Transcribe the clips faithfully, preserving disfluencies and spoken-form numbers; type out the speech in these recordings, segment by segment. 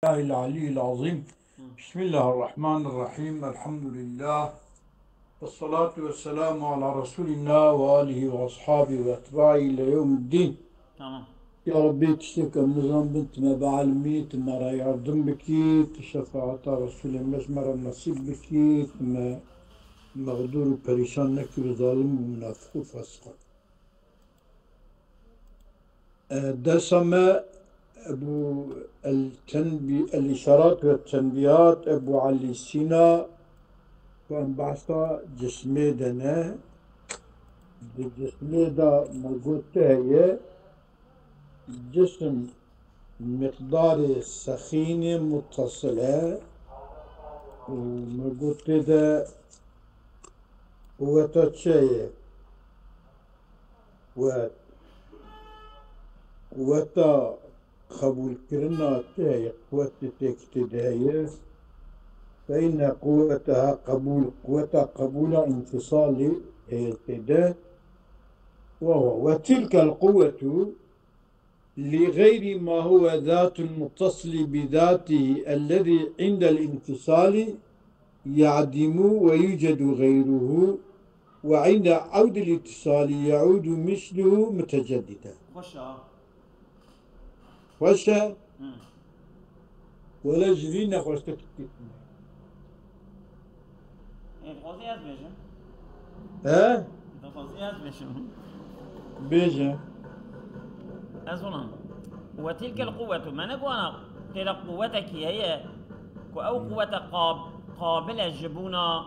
الله العلي العظيم. بسم الله الرحمن الرحيم. الحمد لله. والصلاة والسلام على رسول الله وآله وأصحابه وأتباعه إلى يوم الدين. Tamam. Ya Rabbi, tiştek em nizan bin, tu me bielmî, tu me re yardim bikî, tu şefaeta Resulê me ji me re nesîb bikî, tu me mexdûr û perîşan nekî bi zalim û munafiq û fasiqan. E, dersa me Ebu el Tenbi-, El Îşarat ve Tenbihat, Ebu Elî Sîna, ku em behsa cismê de ne, di cismê de me got tu heye, cisim miqdarê sexînê muttasil e û me got tê de quweta çi ye? Quwet, quweta qebûlkirina tu heye, quwetê têkitê de heye. Fe inne quwetaha qebûl, quweta qebûla înfisalî heye tê de. Ve, ve tilkel quwwetu لغير ما هو ذات المتصل بذاته الذي عند الانفصال يعدم ويوجد غيره، وعند عود الاتصال يعود مثله متجددا. Xweş e. Xweş e. Hı. Wele ji vî nexweştir dikî. Ê, dixwazî ez bêjim? He? Dixwazî ez bêjim? Bêje. Ez olam. Ve tilkel quwwetu. Me negot ana tê de quwwetekî heye ku ew quwwete qab-, qabil e ji bona,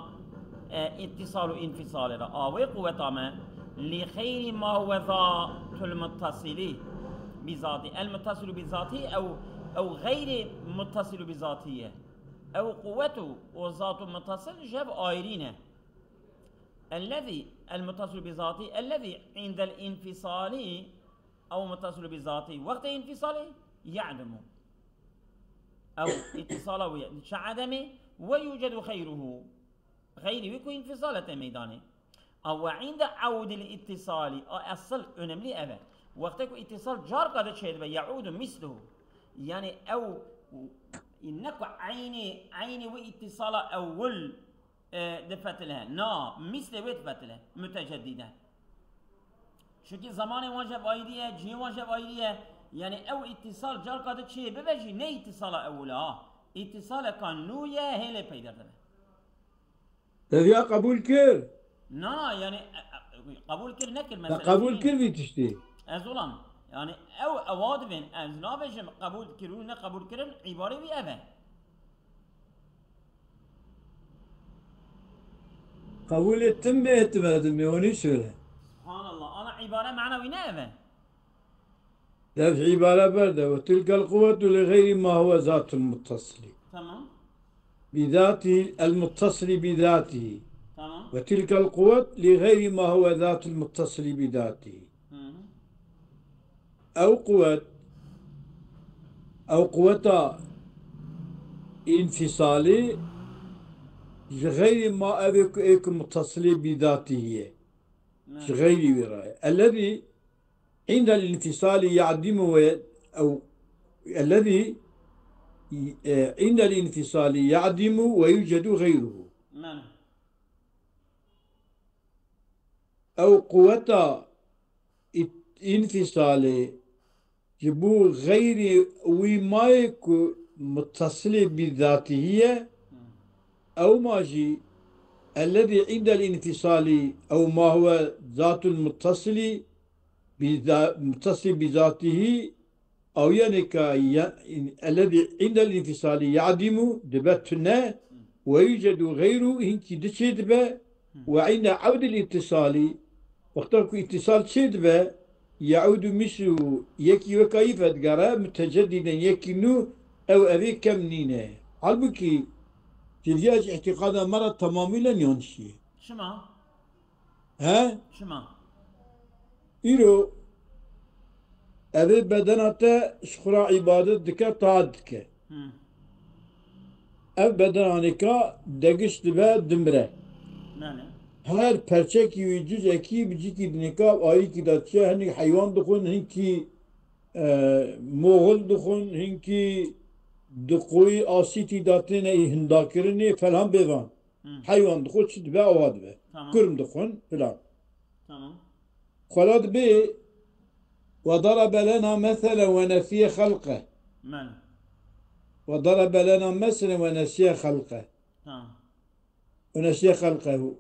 e, îtîsal û înfîsalê de. A wê quwweta me, lî xeyrî ma huwe zatul muttasili bî zatî. El muttasilu bî zatî ew, ew xeyrî muttasilu bî zatî ye. Ew quwwet û, û zat û muttasil ji hev ayrî ne. Ellezî, el muttasilu bî zatî, ellezî indel înfîsalî, ew muttasilu bî zatî. Wextê înfîsalê, ye'dimu. Ew îtîsala wî diçe edemê, ve yucedu xeyruhu. Xeyrî wî ku înfîsal e tê meydanê. A we inde ew dil îtîsalî, a esil önemli ev e. Wextê ku îtîsal carka di çêdibe, ye'udu misluhu. Yani ew, ne ku eynî, eynî wî îtîsala ewil, e, difetile. Na, mislê wê difetile. Mütecedide. Çünkü zamanê wan jev ayrî ye, cihê wan jev ayrî ye. Yani ew îtîsal carka di çê bibe jî ne îtîsala ewil e ha. Îtîsaleka nû ye, hêlê peyder dibe. Te viya qebûl kir? Na, na, yani, e, e, qebûl kir nekir. Te mesela qebûl kir vî tiştî? Ez olam. Yani ew ewa divên, ez nabêjim qebûl kir û ne qebûl kirin, îbarê wî ev e. Qebûlê tim bê, tim ez ê mewanî şöyle. Subhanallah. Ana îbare mana wî ne ev e? Dev îbare berde. Ve tilkel quwwetu li gayri ma huve zatul muttasili. Tamam. Bizatihi, el muttasili bizatihi. Tamam. Ve tilkel quwwet li gayri ma huve zatul muttasili bizatihi. Hı hı. Ew quwwet, ew quwweta înfîsalî ji xeyrî ma ev ê ku, ê ku muttasili bizatihi ye. Ji xeyrî wî re ye. Ellezî indel înfîsalî ye'dimu ve ew, ellezî, e, indel înfîsalî ye'dimu ve yucedu xeyruhu. Ew quweta ît-, înfîsalê ji bo xeyrî wî mayê ku muttasilê bi zatîhî ye, ew ma jî ellezî îndel înfîsalî ew ma huwe zatul muttasilî bi za-, muttasilî bi zatîhî, Awiyanê ka ya-, ellezî îndel înfîsalî ya'dîmu dibe tune, we yucedu xeyru hinkî diçê dibe, we inde evdil îtîsalî, wexta ku îtîsal çê dibe, ya'udu mislu, yekî weka yî vedigere, mutecedîden yekî nû, ew evê kem nîne. Halbukî, cêdiya ji îtîqada me re tamamîlen yanlişî ye. Çima? He? Çima? Îro evê bedena te ji xwe re îbadet dike, taat dike. Hı. Ev bedenanêka degiş dibe dimire. Belê. Her perçekî wî cuzekî bi cîkî dinêka ayîkî de diçe, hinek heywan dixwin, hinkî, e, moxil dixwin, hinkî di qoyî asîtî datêne î hindakirinê falan bêvan. Hı. Heywan dixwe çi dibe awa dibe. Tamam. Kurm dixwin filan. Tamam. Xwela dibê وضرب لنا مثلا ونسي خلقه. Mel. وضرب لنا مثلا ونسي خلقه. Tamam. ونسي خلقه.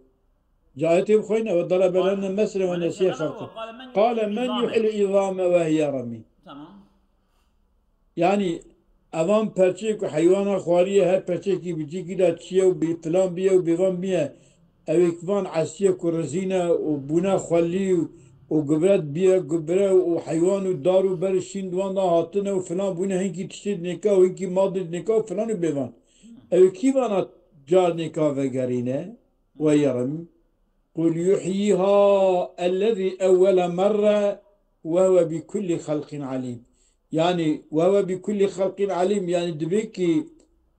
Cayetê bixweyne وضرب لنا مثلا ونسي خلقه. قال من يحيي العظام وهي رميم. Tamam. Yanî evan perçeyê ku heywana xwariye her perçekî bi cîkî de çiye û bi filan biye û bêvan biye. Ew ê van esiye ku rizîne û bûne xwelî û gubret biye gubre û heywan û dar û ber şîn di wan de hatine û filan bûne hinkî tiştê dinêka û hinkî mal dinêka û filan û bêvan. Ew ê kî vana car nêka vegerîne? وهي رميم. قل يحييها الذي أول مرة وهو بكل خلق عليم. Yanî وهو بكل خلق عليم, yanî dibê ki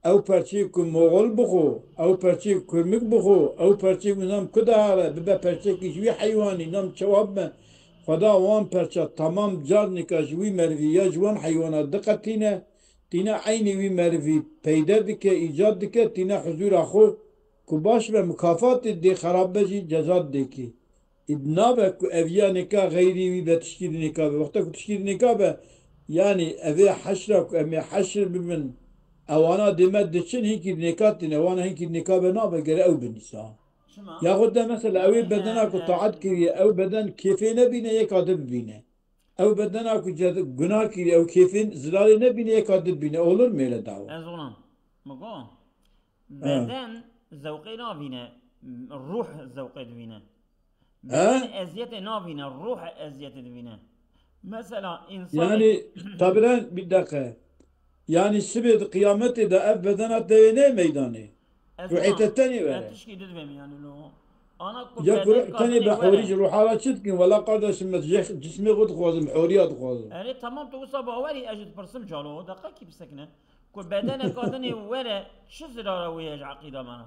ew perçeyê ku moxol bixwe, ew perçeyê kurmik bixwe, ew perçeyê ku nam ku dahare bibe perçekî ji wî heywanî, nam çewab be, Xweda wan perça tamam carnika ji wî merivî ya ji wan heywana diqetîne, tîne eynî wî merivî peyde dike, îcad dike, tîne huzûra xwe ku baş be mukafatê dê xerab be jî ceza dê kê. Îd nabe ku ev ya nêka xeyrî wî be tişkî di nêka be. Wexta ku tişkî di nêka be, yanî evê heşra ku em ê heşr bibin, ewana dê me diçin hinkî di nêka tîne, wana hinkî di nêka be nabe gere ew binîsa. Çima? Yaxud de mesela ew ê bedena ku taet kiriye, ew beden kêfê nebîne, yeka di bibîne. Ew bedena ku ce-, gunah kiriye, ew kêfên zirarê nebîne, yeka di bibîne. Olur mu öyle dawa? Ez olam. Miko. Ha. Beden zewqê navîne, ruh zewqê divîne. He? Beden eziyetê navîne, ruh eziyetê divîne. Mesela însanê Yani, tabiren bir dakika. Yani sibê di qiyamete de ev bedena te yê ne meydanê? Ez Ruhê te tenê were. Tişkî didibêm yani lo. Ana ku Ya ku beden ruh tenê kadinê be were. Hawrî ji ruha ra çi dikin? Wela kardeşim, ez jê cismê xwe dixwazim, hawriya dixwazim. Erê tamam, tu wisa bawerî, ez ji dipirsim calo, deqekî bisekine. Ku bedeneka dinê were, çi zirara wê ye ji eqîda me re?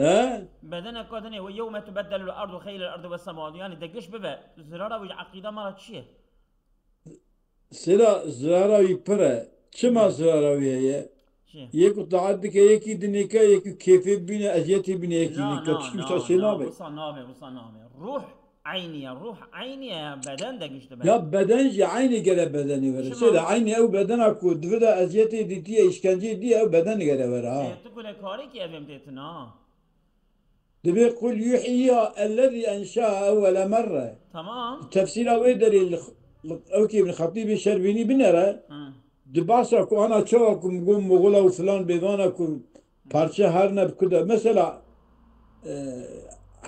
He? Bedeneka dinê we, yewme tubeddelu l-ardu xeyrel ardi ve semawat. Yani de giş bibe, zirara wê ji eqîda me re çi ye? Sêra zirara wî pir e. Çima zirara wî heye? Çi? Yek û taet dike, yekî dinêke, yekî kêfê bîne, eziyetê bîne, yekî Na, nêke. na, Tişkî na, wisa çê na, nabe. Wisa nabe, wisa nabe. Ruh Eynî ye, ruh eynî ye, beden de giş dibe. Ya beden jî eynî gere bedenê were. Çima? Sêde eynî ew bedena ku di vir de eziyetê dîtiye, îşkenceyê dîye, ew beden gere were ha. Ê, tu gunekarî kî evêm têtin ha. Dibê qul yuhyiha ellezî enşaha ewwele merre. Tamam. Tefsîra wê derê li, li, ew kê bin Xetîbê Şerbînî binere. Hı. Di basa ku ana çawa ku min got moxola û filan bêvana ku parçe her ne bi ku de. Mesela, e,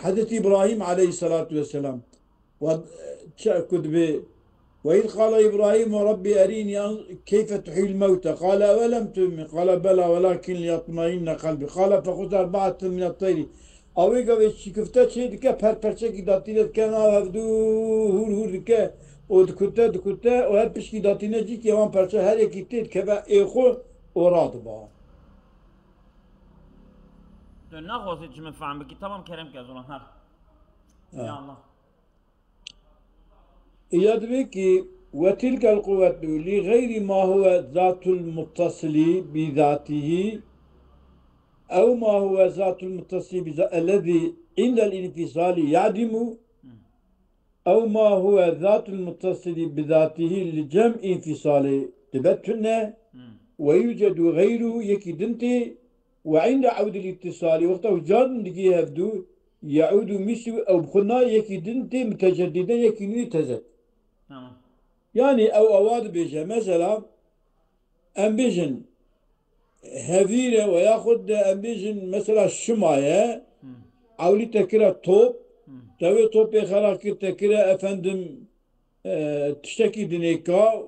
Hezretî Îbrahîm aleyhisselatu vesselam, wa, çi ku dibê, "Ve iz qala Îbrahîm Rabbi erînî an-, keyfe tuhîl mewte. Qala evelem tu'min. Qala bela welakin liyatmainne kalbi. Qala fexuz erbaeten mine teyri." Awê gavê şikifte çê dike, per perçekî datîne dike, nav hevdû hûr hûr dike û dikute, dikute û her pişkî datîne cîkê wan perçe her yekî tê dikeve ê xwe û radiba. Tu naxwazî ji min fehm bikî. Tamam, kerem ke, ez olam her. Ha. Ya Allah. Ya dibê ki, "Ve tilkel quwwetu li gayri ma huve zatul muttasili bi zatihi, ew ma huve zatul muttasili bi za-, ellezî indel infisali ya'dimu, ew ma huve zatul muttasili bi zatihi li cem infisali dibe tune, ve yucedu gayru yekî din tê, ve inde evdil ittisalî, wexta ku car din digihê hevdû, yeûdû mîslu, ew bi xwe nayê, yekî din tê, muteceddiden, yekî nû yê teze. Tamam. Yanî ew awa dibêje, mesela, em bêjin, hevîr e, we yaxud de em bêjin, mesela, şima ye, Hı. ewlî te kire top, Hı. te wê topê xera kir, te kire, efendim, e, tiştekî dinêka, Hı.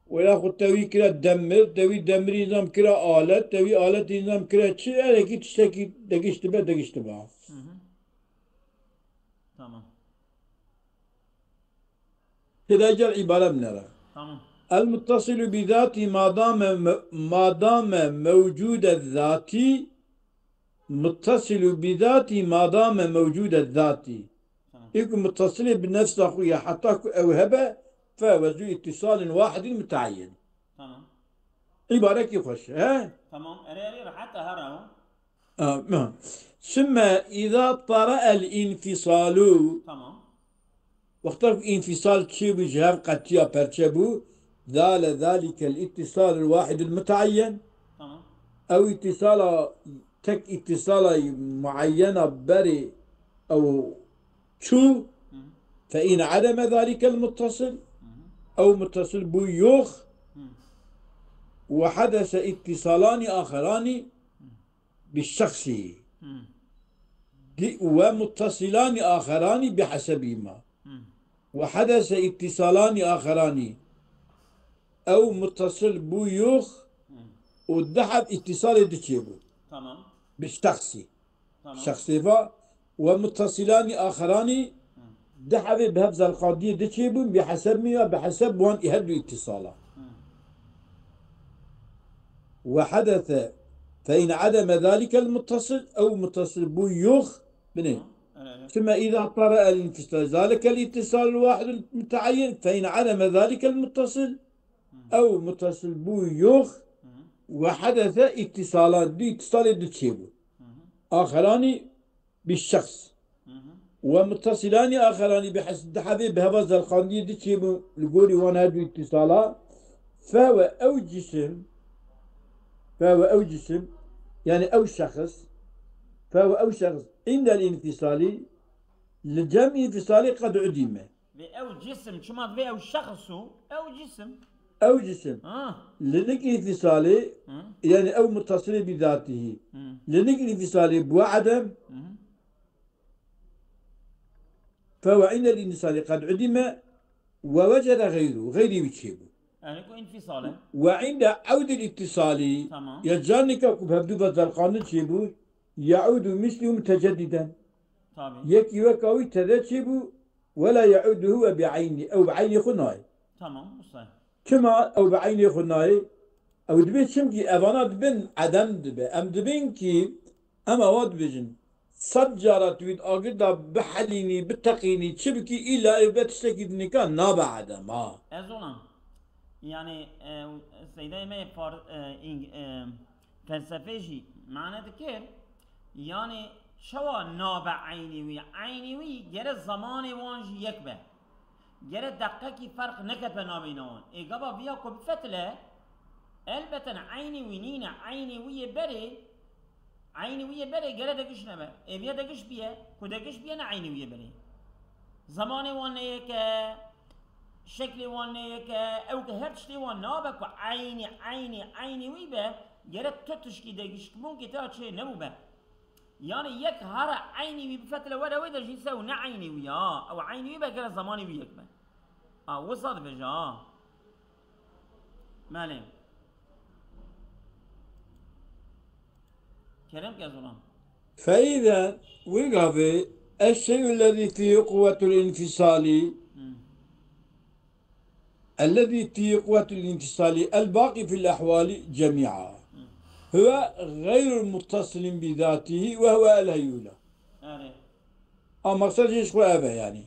we yaxud te wî kire demir, te wî demirî nizam kire alet, te wî aletî nizam kire çi, erekî tiştekî degiştibe, degiştibe. Hı hı. Tamam. Têde gel îbare binere. Tamam. El muttasilu bi zati madame me-, madame mewcude zati, muttasilu bi zati madame mewcude zati. Tamam. Ê ku muttasilê bi nefsa xwe ye, heta ku ew hebe, fe wezû ittisalin wahidin mutayyin. Tamam. Îbarekî xweş, he? Tamam. Erê, erê, rehet e, her ew. A, ha. Sümme îza tara el înfîsalu. Tamam. Wexta ku înfîsal çêbû, ji hev qetiya, perçe bû, zale zalikel îtîsalul wahidul mutayyen. Tamam. Ew îtîsala, tek îtîsala muayyena berê ew çû, Hı. fe in ademe zalikel muttasil, Hı. ew muttasil bû yox, Hı. ve hadese îtîsalanî axeranî bi şexsî. Hı. Di-, ve muttasilani axeranî bi hesebî ma. Hı. Ve hadese îtîsalanî axeranî. Ew muttasil bû yox Hı. û di heb îtîsalê di çêbû. Tamam. Bi şexsî. Tamam. Şexsê va ve muttasilani axeranî Hı. di hebê bi hev zelqandiyê di çêbûn, bi heseb mi ya, bi heseb wan ê her du îtîsala. Hı. Ve hadese fe in ademe zalikel muttasil, ew muttasil bû yox, binê. Hı. Öyle, öyle. Sümme îza tara el înfîsal, zalikel îtîsal wahidul mutayyen, fe in ademe zalikel muttasil, Hı. ew muttasil bû yox, Hı. ve hadese îtîsalan, du îtîsalê di çêbû. Hı hı. Axeranî bi şexs. Hı hı. Ve muttasilanî axeranî bi hes-, di hebê bi heva zelqandiyê di çêbû li gorî wan her du îtîsala. Fe ve ew cisim, fe ve ew cisim, yani ew şexs, fe ve ew şexs, indel înfîsalî, li cem înfîsalî qed udîme. Vê ew cisim, çima divê ew şexs û ew cisim? Ew cisim. Ha. Li nik înfîsalê, Hı. yani ew muttasilê bi zatihî. Hı. Li nik înfîsalê bû edem. Hı. Fe ve indel înfîsalê qed udîme ve vecede xeyru. Xeyrî wî çêbû. Yani ku înfîsal e. Ve inde evdil îtîsalî. Tamam. Ya canika ku bi hevdû ve zelqandin çêbû. Yaudu mislu mutecediden. Tabii. Yekî weka wî teze çêbû. Ve la yauduhu ve bi eyni. Ew bi eynê xwe nayê. Tamam, wisa. Çima ew bi eynê xwe nayê? Ew dibê çimkî evana dibin edem dibe. Em dibin kî, em ewa dibêjin. Sed cara tu wî di agir de bihelînî, biteqînî, çi bikî, îla ev be tiştekî dinika nabe edem, ha. Ez olam. Yani, e, seydayê me far-, e, ing-, e, felsefê jî mane dikir. Yani, çawa nabe eynî wî? Eynî wî gere zamanê wan jî yek be. Gere deqekî ferq neketbe nabeyna wan. Ê gava viya ku bifetile, elbeten eynî wî nîne, eynî wî yê berê, eynî wî yê berê gere degiş nebe. Ê viya degiş biye, ku degiş biye ne eynî wî yê berê. Zamanê wan ne yek e, şeklê wan ne yek e, ew ke her tiştê wan nabe ku eynî, eynî, eynî wî be, gere tu tişkî degişkbûnkê te ya çê nebûbe. Yani yek hara eynî wî bifetile were wê de jî sew ne eynî wî ya. Ew eynî wî be gere zamanê wî yek be. A, wisa dibêje ha. Melê. Kerem ke zonan. Fe îzen wî gavê eşşey'u lezî fîhî quwwetul înfîsalî. Hmm. الذي فيه قوة الانفصال الباقي في الأحوال جميعا هو غير متصل بذاته وهو الهيولى. Erê. A maqsed jî ji xwe ev e, yanî.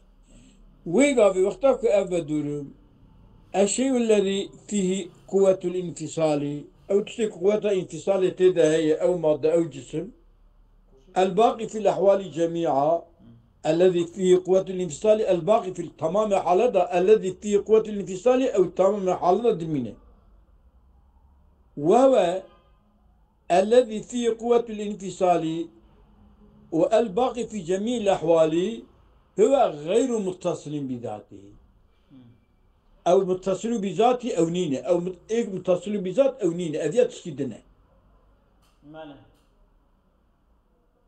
Wê gavê wexta ku ev be durum, الشيء الذي فيه قوة الانفصال, ew tiştê ku quweta înfîsalê tê de heye, ew madde, ew cisim, الباقي في الأحوال جميعا الذي فيه قوة الانفصال الباقي في التمام حالة الذي فيه قوة الانفصال أو تمام حالة dimîne. وهو الذي فيه قوة الانفصال والباقي في جميع الأحوال هو غير متصل بذاته. Ew muttasilû bi zatî ew nîne. Ew mut-, êk muttasilû bi zat ew nîne. Ev ya tiştî din e. Mele.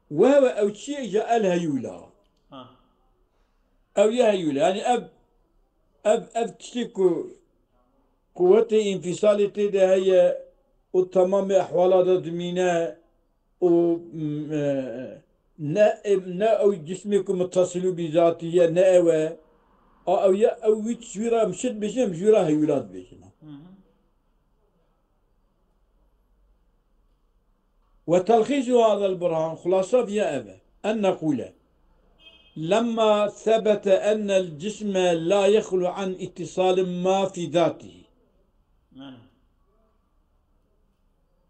Wewe ew çi ye? Îja el heyûla. Ha. Ew ye heyûla. Yanî ev, ev, ev tiştê ku quwetê înfîsalê tê de heye û temamê ehwala de dimîne û, m-, e, ne, e, ne ew cismê ku muttasilû bi zatî ye, ne ew e. A ew ye, ew wî ji wî re em çi dibêjin, em ji wî re heyûla dibêjin. Hı hı. وتلخيص هذا البرهان, xulasa viya ev e. أن نقول لما ثبت أن الجسم لا يخلو عن اتصال ما في ذاته. Mele.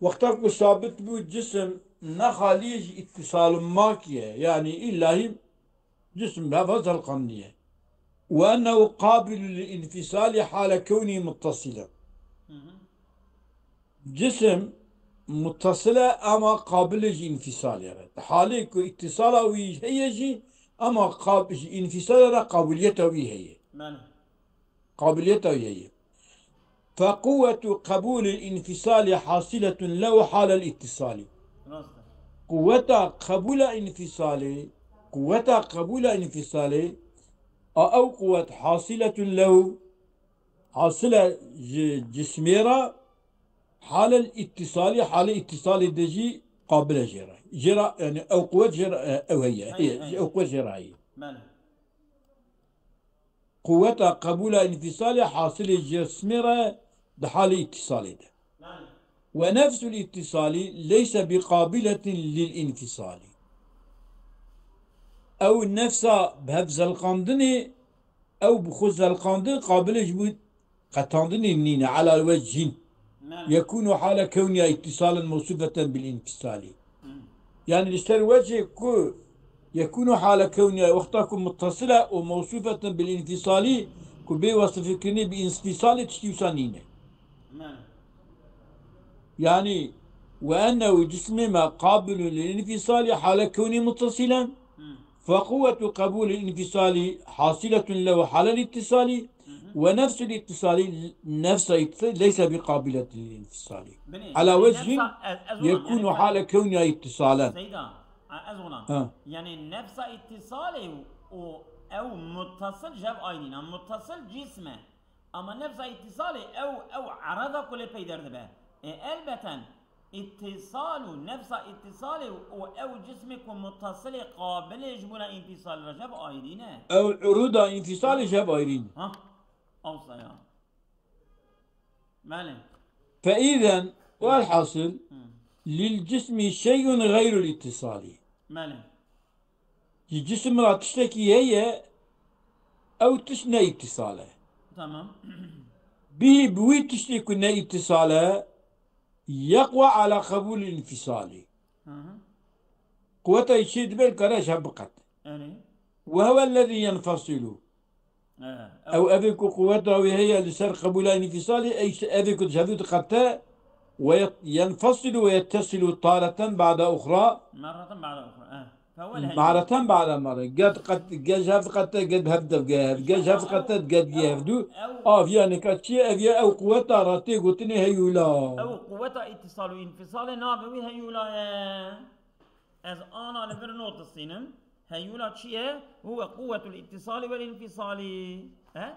Wexta ku sabit bû cisim ne xaliyê ji îtîsal û makî ye, yanî îllahî cisim heva zelqandiye. Ve ennehu qabilun lil înfîsalî hale kewnî muttesilen. Cisim muttesil e, ama qabilê ji înfîsalê re. Di halê ku îtîsala wî heye jî, ama qab-, ji înfîsalê re qabiliyeta wî heye. Belê. Qabiliyeta wî heye. Fe quwwetu qebûlil înfîsalî hasîletun lehu halel îtîsalî. Rast e. Quwweta qebûla înfîsalê, quwweta qebûla înfîsalê, a ew quwwet hasîletun lehu, hasil e ji cismê re, halel îtîsalî, halê îtîsalê de jî qabil e jê re. Jê re, yani ew quwwet jê re, e, ew heye, Heye, heye, heye. Ew quwwet jê re heye. Belê. Quwweta qebûla înfîsalê hasilê cismê re di halê îtîsalê de. Belê. Ve nefsul îtîsalî leyse bi qabiletin lil înfîsalî. Ew nefsa bi hev zelqandinê, ew bi xwe zelqandin qabilê ji bo qetandinê nîne, ala wec jîn. Belê. Yekûnu hale kewniya îtîsalen mewsûfeten bil înfîsalî. Hı. Yani li ser wecê ku yekûnu hale kewniya wexta ku muttasile û mewsûfeten bil înfîsalî, ku bê wesifkirinê bi înfîsalê tiştî wisa nîne. Belê. Yani, ve ennehu cismê me qabilun lil înfîsalî hale kewnî muttesilen. Hı. Fe quwwetu qebûlil înfîsalî hasîletun lehu halel îtîsalî. Hı hı. Ve nefsul îtîsalî, nefsa îtîsalî leyse bi qabiletin lil înfîsalî. Binê, Ala yani wechin nefsa, ez, ez ona, yekûnu yani hale kewniya îtîsalen. Seyda, ez ona. Ha. Yani nefsa îtîsalê û ew muttasil jev aynî ne. Muttasil cism e. Ama nefsa îtîsalê ew, ew ereda ku lê peyder dibe. E, elbeten îtîsal û nefsa îtîsalê û ew cismê ku muttasilê qabilê ji bona înfîsalê re jev ayrî ne. Ew urûda înfîsalê jev ayrî ne. Ha, awsa ya. Belê. Fe îzen, welhasil, Hı. lil cismî şey'un xeyrul îtîsalî. Belê. Ji cisim re tiştekî heye, ew tişt ne îtîsal e. Tamam. Bî bi wî tiştê ku ne îtîsal e, yeqwa ala qebûlî înfîsalî. Hı hı. Quweta çê dibe kare ji hev biqet. Erê. Ve huve ellezî yenfesilu. He, Ew evê ku quweta wê heye li ser qebûla înfîsalî, ey evê ku ji hev diqete, ve yet-, yenfesilu ve yettesilu tareten ba'de uxra. Merreten ba'de uxra. He. Fe huve el heyyu. Merreten ba'de merre. Get qet, get ji hev diqete, get bi hev de, get hev, get ji hev diqete, get bi hev du. Ew, ew. Av ya nika çi ye? Ev ya ew quweta re tê gotinê heyûla. Ew quweta îtîsal û înfîsalê navê wî heyûla ye. Ez ana li vir not distînim. Heyûla çi ye? Huwe quwwetul îtîsalî wel înfîsalî. He?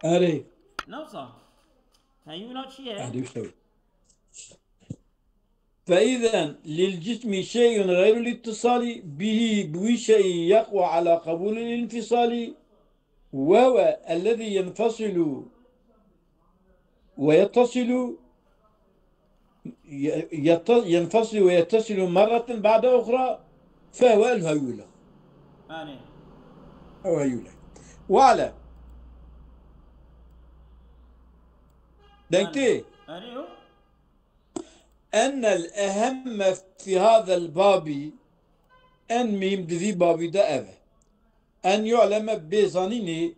Erê. Ne wisa? Heyûla çi ye? Erê, işte. Fe îzen lil cismî şey'un xeyrul îtîsalî bihî, bi wî şeyî yeqwa ala qebûlil înfîsalî. Ve huve ellezî yenfesilu ve yettesilu, ye-, yette-, yenfesilu ve yettesilu merreten ba'de uxra, fe huve el heyûla. Anê. Ew heyûla. Ve alem. Deng tê? Anê. Anê yo. Ennel ehemme fî hazel babî, en muhîm di vî babî de ev e. En yu'leme, bê zanînê,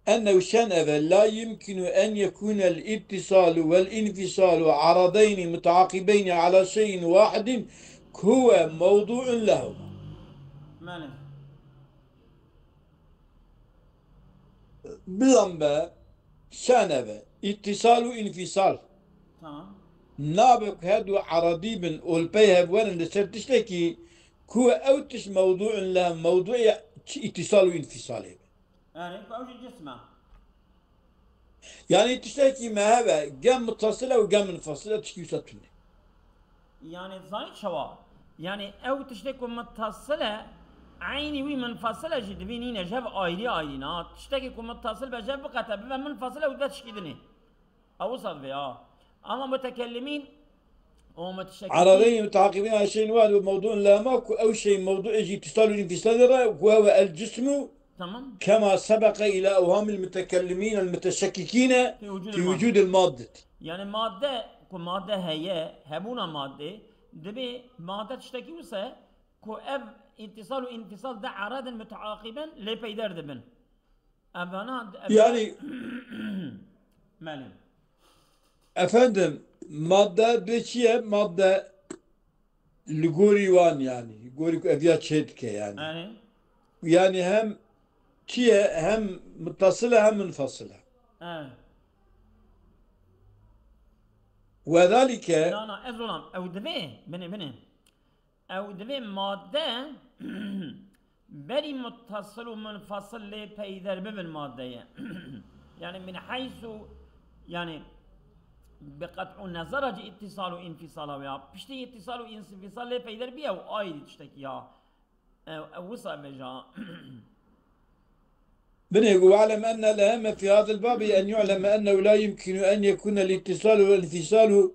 ennehu, şen ev e, la yumkinu en yekûnel îttisalu vel înfisalu aradeyni mutaqibeyni ala şeyin wahidin, ku huwe mewdu'un lehuma. Belê. Bizan be, şen ev e, îttisal û înfîsal. Tamam. Nabe ku her du eradî bin û li pey hev werin li ser tiştekî ku ew tişt mewdû'in le, mewdû'ê çi îttisal û înfîsalê be. Erê, ku ew jî cism e. Yanî tiştekî me hebe, gem muttasil e û gem munfasil e, tişkî wisa tune. Yanî zanî çawa? Yanî ew tiştê ku muttasil e, eynî wî munfasil e jî di vî nîne, ji hev ayrî ayrî ne. Tiştekî ku muttasil be, ji hev biqete, bibe munfasil e û dibe tişkî dinê. Ew wisa divê, ha. Ama mutekellimîn û muteşekkikîn. Eradeyni mutaqibîn ala şeyin wahid û mewdû'un lehuma, ku ew şey mewdû'ê jî îttisal û înfîsalê re, ku ew e el cismu, Tamam. kema sebeqe ila ewhamil mutekellimîn el muteşekkikîne Fî wucûdil fi madde. wucûdil maddet. Yani madde ku madde heye, hebûna maddê, dibê madde tiştekî wisa ye ku ev îtîsal û înfîsal de eradin muteaqiben lê peyder dibin. Evana, ev Yani Melê. Efendim, madde dê çi ye? Madde li gorî wan, yani gorî ku ev ya çê dike yani. Erê. Yani hem çi ye, hem muttasil e hem munfasil e. Evet. Ve zalike Na, na, ez olam. Ew divê, binê, binê. Ew divê madde berî muttasil û munfasil lê peyder bibin maddeye. Yani min heysu, yani bi qet'u nezera ji îtîsal û înfîsala wê ya. Piştî îtîsal û înfîsal lê peyder biye û ayrî tiştekî ya. Ew, ew wisa bêja. Binê, واعلم أن الأهم في هذا الباب أن يعلم أنه لا يمكن أن يكون الاتصال والانفصال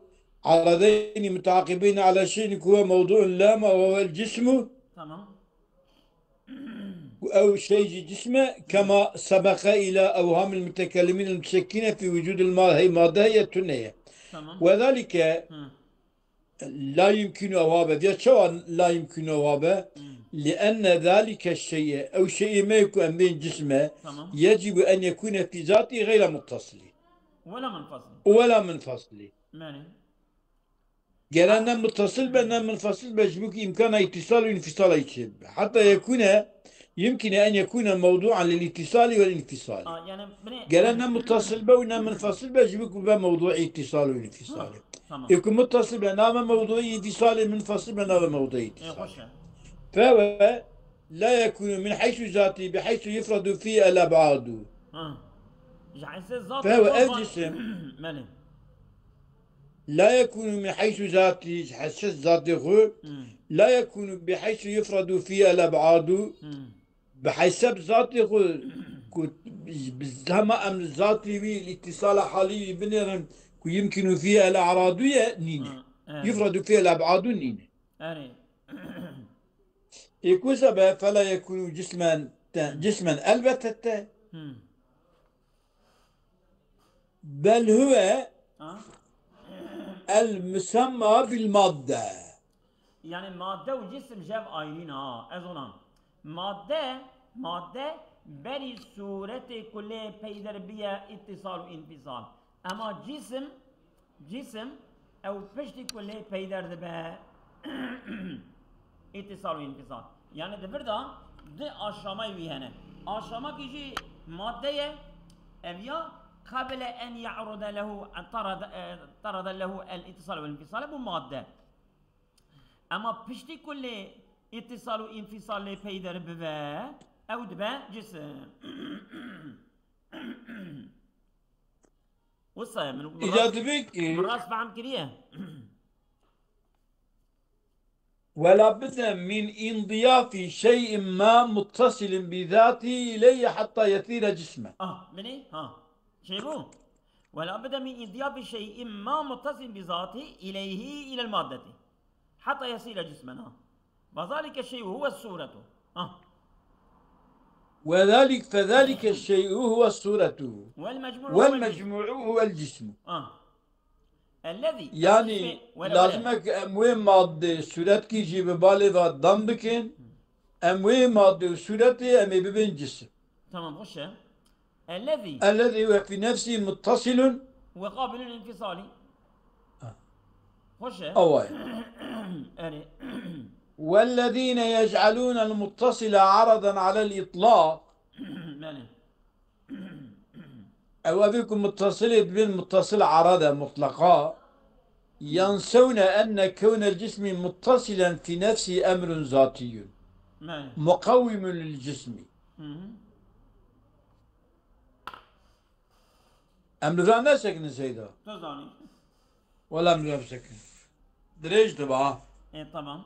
عرضين متعاقبين على شيء هو موضوع لا، وهو الجسم. Tamam. Ew şey jî cism e, كما سبق إلى أوهام المتكلمين المتشككين في وجود الما-، هي مادة هي tune ye. Tamam. وذلك Hı. La yumkinu ew habe. Diya çawa la yumkinu ew habe? Hmm. Li enne zalike şey'e. Ew şey'ê me ku em bên cism e. Tamam. Yecibu en yekune fî zatî geyra muttasilî. Wela munfasilî. Wela munfasilî. Yani. Gere ne muttasil be, ne munfasil be, ji bo ku îmkana îtîsal û înfîsala çê bibe. Heta yekune Yumkine en yekune mewdû'an lil îtîsalî wel înfîsalî. Aa, yani, binê- Gere ne muttasil be û ne munfasil be, ji bo ku be mewdû'î îtîsal û înfîsalî. Tamam. Ê ku muttasil be, nabe mewdû'î înfîsalî, munfasil be, nabe mewdû'î Ê, îtîsalî. Xweş e. Fewe la yekunu min heysu zatî bi heysu yufradu fî el eb'adu. Ha. Ji heyse zat Fewe ev cisim. Belê. La yekunu min heysu zatî, ji heyse zatê xwe. Hmm. La yekunu bi heysu yufradu fî el eb'adu. Hmm. Bi heseb zatê xwe ku bi hema em zatê wî, îtîsala halî wî binêrin ku yumkinu fî el a'radu ye, nîne. Ha, evet. Yufradu fî el eb'adu nîne. Erê. Ê ku sebe fela yekunu cismen te, cismen elbette te. Hmm. Bel huve Ha? El musemma bil madde. Yani madde û cisim jev ayrîn ha. Ez ona. Madde, madde berî sûretê ku lê peyder biye îtîsal û înfîsal. Ema cisim, cisim ew piştî ku lê peyder dibe. Îtîsal û înfîsal. Yani di vir de di aşamayê wî hene. Aşamakî jî madde ye, ev ya qebile en ye'rude lehu, en tarada, e, tarada lehu el îtîsal vel înfîsal, bu madde. Ema piştî ku lê îtîsal û înfîsal lê peyder bibe, ew dibe cisim. Wisa ye, min, min Îca rast, dibê ki min rast fehm kiriye. Wela bide min indiyafi şey'in ma muttasilin bi zatihi ileyhi hatta yesire cismen. Ah, minî? Ha. Şey bu. Wela bide min indiyafi şey'in ma muttasilin bi zatihi ileyhi ilel maddeti. Hatta yesire cismen, ha. Ve zalike şey'u huve suretu. Ha. Ve zalik, fe zalike şey'u huve suretu. Vel mecmu'u Vel huvel mecmu'u huvel cismu. Ha. Ellezî, Yani, lazim e ku em wê madde sûretkî jî bi balê ve dan bikin. Em wê madde û sûretê em ê bibin cisim. Tamam, xweş e. Ellezî. Ellezî ve fî nefsî muttasilun. Ve qabilun înfîsalî. Ha. Xweş e. Away. Erê. Wellezîne yec'alûnel muttasile aradan alel îtlaq. Yani. Ew evî ku muttasilê dibin muttasil arade mutlaqa, yansewne enne kewnel cismi muttasilen fî nefsî emrun zatiyun. Belê. Muqewimun lil cismi. Hı hı. Em li ra nesekinin Seyda. Tu zanî. Wela em li ra bisekinin. Dirêj dibe ha. E, tamam.